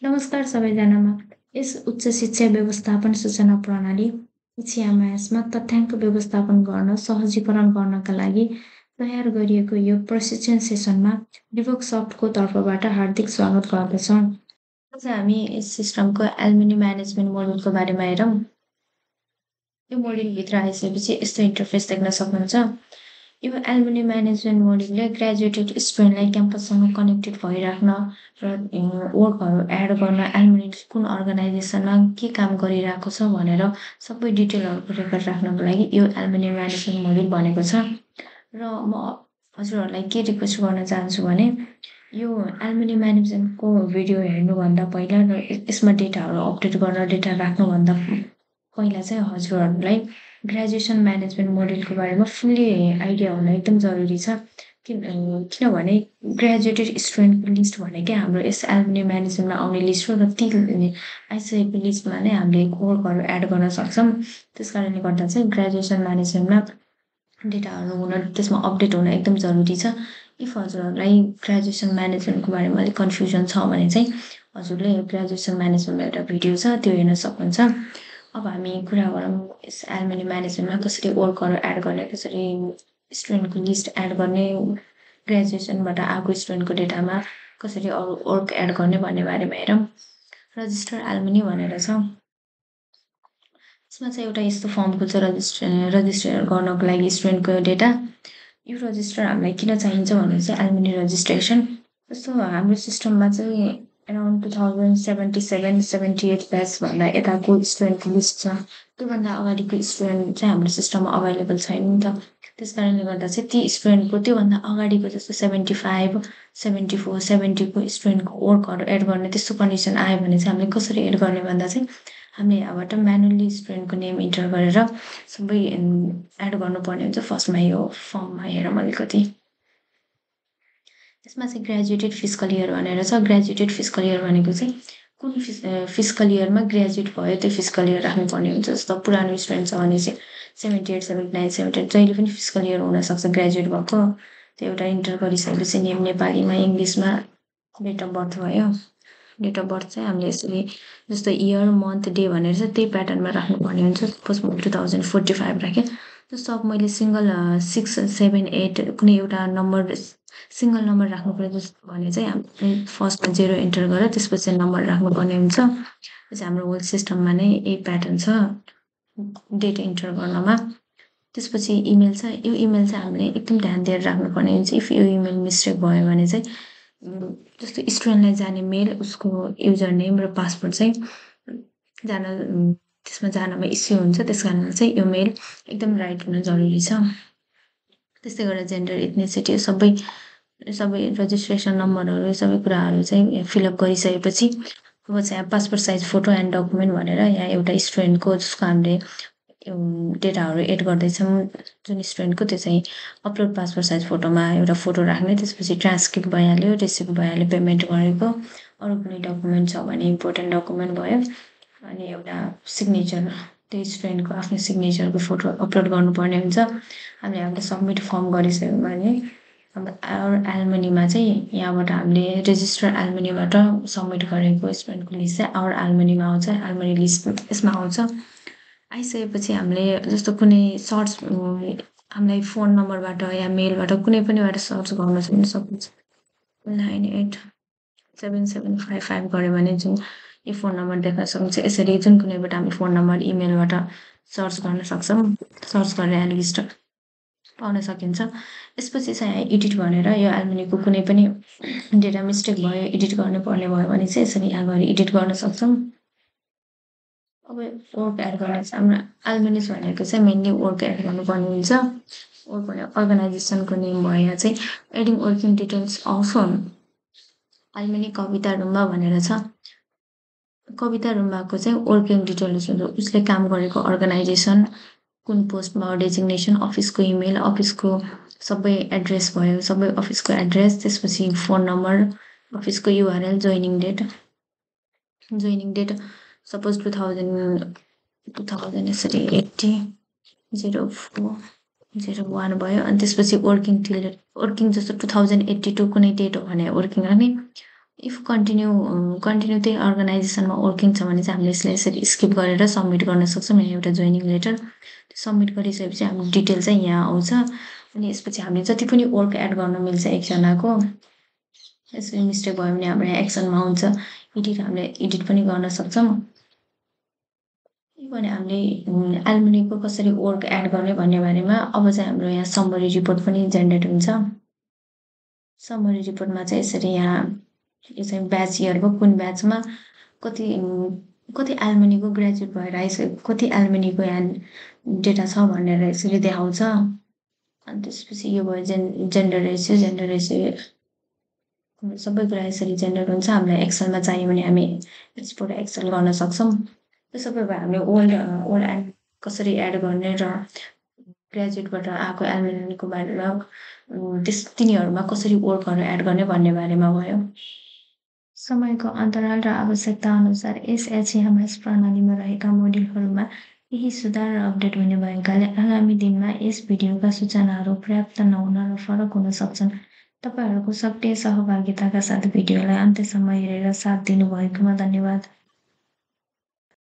नमस्कार सबैजनामा। यस उच्च शिक्षा व्यवस्थापन सूचना प्रणाली (इसिएमएस)मा तथ्याङ्क व्यवस्थापन गर्न सहजीकरण गर्नका लागि तयार गरिएको यो प्रशिक्षण सेसनमा डिभोक्ससफ्टको तर्फबाट हार्दिक स्वागत गर्दछौँ। आज हामी यस सिस्टमको एल्युमिनी म्यानेजमेन्ट मोडलको बारेमा हेरौँ। यो मोडलभित्र आइसकेपछि यस्तो इन्टरफेस देख्न सक्नुहुन्छ। यो एल्युमिनी म्यानेजमेन्ट मोडलले ग्रेजुएटेड स्टुडेन्टलाई क्याम्पससँग कनेक्टेड भइराख्न र वर्कहरू एड गर्न एल्युमिनी कुन अर्गनाइजेसनमा के काम गरिरहेको छ भनेर सबै डिटेलहरूको रेकर्ड राख्नको लागि यो एल्युमिनी म्यानेजमेन्ट मोडल बनेको छ। र म हजुरहरूलाई के रिक्वेस्ट गर्न चाहन्छु भने यो एल्युमिनी म्यानेजमेन्टको भिडियो हेर्नुभन्दा पहिला र यसमा डेटाहरू अपडेट गरेर डेटा राख्नुभन्दा पहिला चाहिँ हजुरहरूलाई ग्रेजुएसन म्यानेजमेन्ट मोडलको बारेमा फुल्ली आइडिया हुन एकदम जरुरी छ। किनभने ग्रेजुएटेड स्टुडेन्टको लिस्ट भनेकै हाम्रो यस एल्युमिनी म्यानेजमेन्टमा आउने लिस्ट हो र ती आइसकेको लिस्टमा नै हामीले वर्कहरू एड गर्न सक्छौँ। त्यस कारणले गर्दा चाहिँ ग्रेजुएसन म्यानेजमेन्टमा डेटाहरू हुन त्यसमा अपडेट हुन एकदम जरुरी छ। इफ हजुरहरूलाई ग्रेजुएसन म्यानेजमेन्टको बारेमा अलिक कन्फ्युजन छ भने चाहिँ हजुरले ग्रेजुएसन म्यानेजमेन्टमा एउटा भिडियो छ त्यो हेर्न सक्नुहुन्छ। अब हामी कुरा गरौँ यस एल्युमिनी म्यानेजमेन्टमा कसरी वर्कहरू एड गर्ने, कसरी स्टुडेन्टको लिस्ट एड गर्ने, ग्रेजुएसनबाट आएको स्टुडेन्टको डेटामा कसरी अरू वर्क एड गर्ने भन्ने बारेमा हेरौँ। रजिस्टर एल्युमिनी भनेर छ। यसमा चाहिँ एउटा यस्तो फर्म खुल्छ रजिस्टर गर्नको लागि स्टुडेन्टको डेटा। यो रजिस्टर हामीलाई किन चाहिन्छ भने चाहिँ एल्युमिनी रजिस्ट्रेसन। जस्तो हाम्रो सिस्टममा चाहिँ अराउन्ड 2077-78 ब्याचभन्दा यताको स्टुडेन्टको लिस्ट छ। त्योभन्दा अगाडिको स्टुडेन्ट चाहिँ हाम्रो सिस्टममा अभाइलेबल छैन नि त। त्यस कारणले गर्दा चाहिँ ती स्टुडेन्टको त्योभन्दा अगाडिको जस्तो 75, 74, 70को स्टुडेन्टको वर्कहरू एड गर्ने त्यस्तो कन्डिसन आयो भने चाहिँ हामीले कसरी एड गर्ने भन्दा चाहिँ हामीले यहाँबाट म्यानुअली स्टुडेन्टको नेम इन्टर गरेर सबै एड गर्नुपर्ने हुन्छ। फर्स्टमा यो फर्ममा हेरौँ अलिकति। यसमा चाहिँ ग्रेजुएटेड फिस्कल इयर भनेर छ। ग्रेजुएटेड फिस्कल इयर भनेको चाहिँ कुन फिस्कल इयरमा ग्रेजुएट भयो त्यो फिस्कल इयर राख्नुपर्ने हुन्छ। जस्तो पुरानो स्टुडेन्ट छ भने चाहिँ 78, 79, 78 जहिले पनि फिस्कल इयर हुनसक्छ ग्रेजुएट भएको। त्यो एउटा इन्टर गरिसकेपछि नेम नेपालीमा, इङ्ग्लिसमा, डेट अफ बर्थ भयो। डेट अफ बर्थ चाहिँ हामीले यसरी जस्तो इयर, मन्थ, डे भनेर चाहिँ त्यही प्याटर्नमा राख्नुपर्ने हुन्छ। सपोज म 2045 राखेँ। जस्तो अब मैले सिङ्गल 6, 7, 8 कुनै एउटा नम्बर सिङ्गल नम्बर राख्नुपर्ने जस्तो भने चाहिँ हामीले फर्स्टमा 0 इन्टर गरेर त्यसपछि नम्बर राख्नुपर्ने हुन्छ। त्यो चाहिँ हाम्रो होल सिस्टममा नै यही प्याटर्न छ डेट इन्टर गर्नमा। त्यसपछि इमेल छ। यो इमेल चाहिँ हामीले एकदम ध्यान दिएर राख्नुपर्ने हुन्छ। इफ यो इमेल मिस्टेक भयो भने चाहिँ जस्तो स्टुडेन्टलाई जाने मेल, उसको युजर नेम र पासवर्ड चाहिँ त्यसमा जानमा इस्यु हुन्छ। त्यस कारण चाहिँ यो मेल एकदम राइट हुन जरुरी छ। त्यस्तै गरेर जेन्डर, एथनिसिटी सबै रजिस्ट्रेसन नम्बरहरू सबै कुराहरू चाहिँ फिलअप गरिसकेपछि अब चाहिँ passport size photo and document भनेर यहाँ एउटा स्टुडेन्टको जसको हामीले डेटाहरू एड गर्दैछौँ जुन स्टुडेन्टको त्यो चाहिँ अपलोड पासपोर्ट साइज फोटोमा एउटा फोटो राख्ने। त्यसपछि ट्रान्सक्रिप्ट भइहाल्यो, रिसिप्ट भइहाल्यो पेमेन्ट गरेको। अरू कुनै डकुमेन्ट छ भने इम्पोर्टेन्ट डकुमेन्ट भयो। अनि एउटा सिग्नेचर, त्यो स्टुडेन्टको आफ्नो सिग्नेचरको फोटो अपलोड गर्नुपर्ने हुन्छ। हामीले हामीले सबमिट फर्म गरिसक्यो भने अब एल्युमिनीमा चाहिँ यहाँबाट हामीले रेजिस्टर एल्युमिनीबाट सबमिट गरेको स्टुडेन्टको लिस्ट चाहिँ आवर एल्युमिनीमा आउँछ। एल्युमिनी लिस्ट यसमा आउँछ। आइसकेपछि हामीले जस्तो कुनै सर्च हामीलाई फोन नम्बरबाट या मेलबाट कुनै पनिबाट सर्च गर्न चाहिँ सक्नुहुन्छ। 987755 गऱ्यो भने जुन यो फोन नम्बर देख्न सक्नुहुन्छ। यसरी जुन कुनैबाट हामी फोन नम्बर, इमेलबाट सर्च गर्न सक्छौँ। सर्च गरेर लिस्ट पाउन सकिन्छ। यसपछि चाहिँ एडिट भनेर यो एल्युमिनीको कुनै पनि डेटा मिस्टेक भयो, एडिट गर्नुपर्ने भयो भने चाहिँ यसरी यहाँ गएर एडिट गर्न सक्छौँ। अब वर्क एड गर्ने चाहिँ हाम्रो एल्युमिनिस भनेको चाहिँ मेनली वर्क एड गर्नुपर्ने हुन्छ। वर्क भने अर्गनाइजेसनको नेम भयो। यहाँ चाहिँ adding working details also alumni Kavita Rumba भनेर छ। कविता रुम्बाको चाहिँ वर्किङ डिटेल्स हुन्छ। उसले काम गरेको अर्गनाइजेसन, कुन पोस्टमा डेजिग्नेसन, अफिसको इमेल, अफिसको सबै एड्रेस भयो, सबै अफिसको एड्रेस, त्यसपछि फोन नम्बर, अफिसको युआरएल, जोइनिङ डेट सपोज 2000 यसरी 80 0401 भयो। अनि त्यसपछि वर्किङ जस्तो 2082 कुनै डेट हो भने वर्किङ राख्ने। इफ कन्टिन्यू त्यही अर्गनाइजेसनमा वर्किङ छ भने चाहिँ हामीले यसलाई यसरी स्किप गरेर सबमिट गर्न सक्छौँ। यहाँ एउटा जोइनिङ लेटर सबमिट गरिसकेपछि हाम्रो डिटेल चाहिँ यहाँ आउँछ। अनि यसपछि हामीले जति पनि वर्क एड गर्न मिल्छ एकजनाको। यसरी मिस्टेक भयो भने हाम्रो यहाँ एक्सनमा आउँछ। हामीले एडिट पनि गर्न सक्छौँ। भने हामीले एल्युमिनीको कसरी वर्क एड गर्ने भन्ने बारेमा अब चाहिँ हाम्रो यहाँ समरी रिपोर्ट पनि जेनेरेट हुन्छ। समरी रिपोर्टमा चाहिँ यसरी यहाँ यो चाहिँ ब्याच इयर भयो, कुन ब्याचमा कति कति एल्युमिनीको ग्रेजुएट भएर आइसक्यो, कति एल्युमिनीको यहाँ डेटा छ भनेर यसरी देखाउँछ। अनि त्यसपछि यो भयो जेन्डर रेसियो सबै कुरा यसरी जेनेरेट हुन्छ। हामीलाई एक्सलमा चाहियो भने हामी एक्सपोर्ट एक्सेल गर्न सक्छौँ। त्यो सबै भयो हामीले ओल्ड एन्ड कसरी एड गर्ने र ग्रेजुएटबाट आएको एल्युमिनीको बारेमा तिनीहरूमा कसरी वर्कहरू एड गर्ने भन्ने बारेमा भयो। समयको अन्तराल र आवश्यकता अनुसार यस एचएमएस प्रणालीमा रहेका मोड्युलहरूमा केही सुधार र अपडेट हुने भएकाले आगामी दिनमा यस भिडियोका सूचनाहरू पर्याप्त नहुन र फरक हुन सक्छन्। तपाईँहरूको सक्रिय सहभागिताका साथ भिडियोलाई अन्त्यसम्म हेरेर साथ दिनुभएकोमा धन्यवाद।